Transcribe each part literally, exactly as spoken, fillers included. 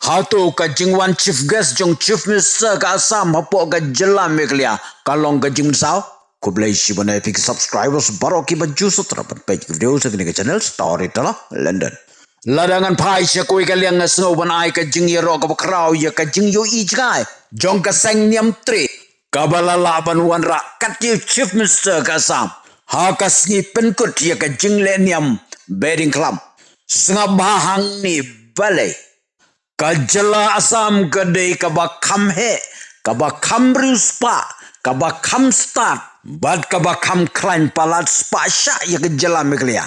Hato ka jingwan chief guest jong chief minister ka Assam hapoh ka jylla Meghalaya ka long ka jingmynsaw? Khublei shibun ïa phi ki subscribers baroh kiba ju sngewthuh ban peit ki video sha kane ka channel Storyteller London. Lada ngan phai sha kawei ka liang nga sngew ban ai ka jingïaroh kaba khraw ïa ka jingïohi jngai jong ka seng niam tre kaba la lah ban wanrah kat ïa u chief minister ka Assam ha ka sngi pynkut ïa ka jingleh niam Behdiengkhlam. Sngap bha hangne balei. Ka jylla Assam ka dei kaba kham heh, kaba kham riewspah, kaba kham stad bad kaba kham khlaiñ palat spah shah ïa ka jylla Meghalaya.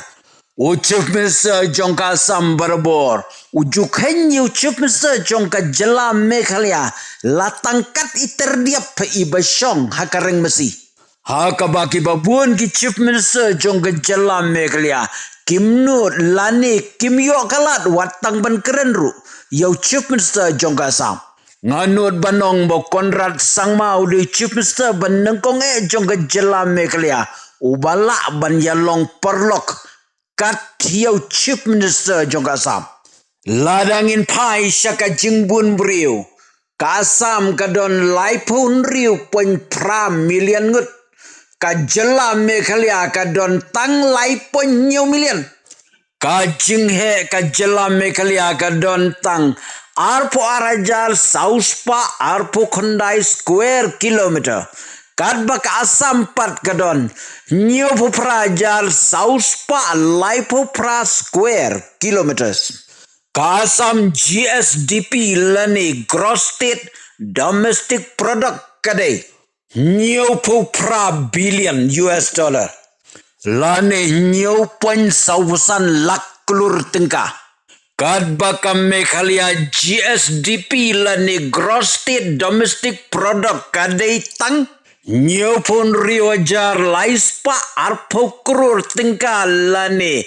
U chief minister jong ka Assam barabor u ju kheiñ ïa u chief minister jong ka jylla Meghalaya la tang kat i tyrdiap iba shong ha ka reng masi. Ha kaba kiba bun ki chief minister jong ka jylla Meghalaya kim nud lane kim ïoh ka lad wat tang ban kren ruh ïa u chief minister jong ka Assam. Nga nud ban ong ba u Conrad Sangma u dei u chief minister ba nyngkong eh jong ka jylla Meghalaya uba lah ban ïalong paralok kat ïa u chief minister jong ka Assam. Lada ngin phai sha ka jingbun briew, ka Assam ka don laiphew hynriew point phra million ngut. Ka jylla Meghalaya ka don tang lai point hynñiew million. Ka jingheh ka jylla Meghalaya ka don tang arphew ar hajar saw spah arphew khyndai square kilometer. Katba ka Assam pat ka don hynñiewphew phra hajar saw spah laiphew phra square kilometers. Ka Assam G S D P lane Gross State Domestic Product ka dei hynñiewphew phra billion U S dollar lane hynñiew point saw san lak klur tyngka. Katba ka Meghalaya G S D P lane Gross State Domestic Product ka dei tang hynñiewphew hynriew hajar lai spah arphew klur tyngka lane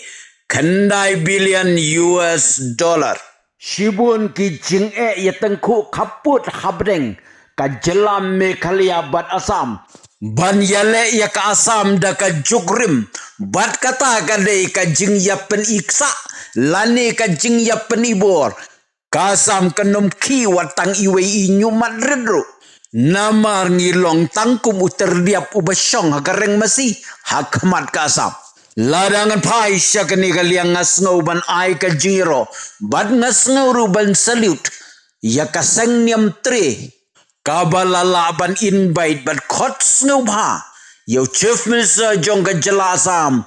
khyndai billion U S dollar. Shibun ki jingeh ïatyngkhuh khappud hapdeng ka jylla Meghalaya bad Assam ban ïaleh ïa ka Assam da ka juk rim bad kata ka dei ka jingïapyni ksah lane ka jingïapyni bor. Ka Assam kan ym khih wat tang iwei i ñiuhmat rit ruh. Namar ngi long tang kum u tyrdiap uba shong ha ka reng masi ha khmat ka Assam. Lada ngan phai sha kane ka liang nga sngew ban ai ka jingïaroh bad nga sngew ruh ban salute ïa ka seng niam tre kaba la lah ban invite bad khot sngewbha ïa u chief minister jong ka jylla Assam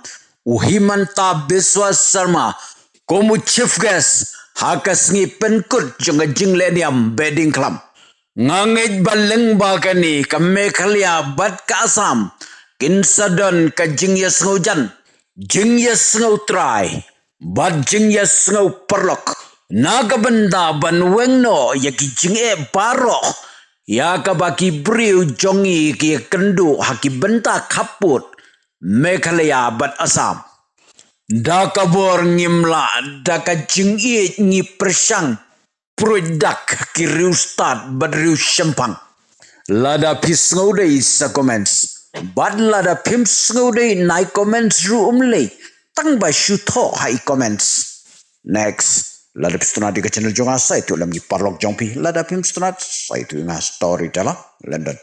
u Himanta Biswa Sarma kum u chief guest ha ka sngi pynkut jong ka jingleh niam Behdiengkhlam. Nga ngeit ba lyngba kane ka Meghalaya bad ka Assam kin sa don ka jingïasngewjan, jingïasngewtrai bad jingïasngew paralok na ka bynta ban weng noh ïa ki jingeh baroh ïa kaba ki briew jong ngi ki ïakynduh ha ki bynta khappud Meghalaya bad Assam. Da ka bor ngim lah, da ka jingïeit ngi pyrshang pruid dak ki riewstad bad riewshemphang. Lada phi sngewdei sa comments bad lada phim sngewdei nai comments ruh ym lei, tang ba shu thoh ha i comments. Next, lada phi sngewdei ka channel jong nga sa ïathuh lem ïa ki paralok jong phi, lada phim sngewdei sa ïathuh ïa nga. Storyteller London.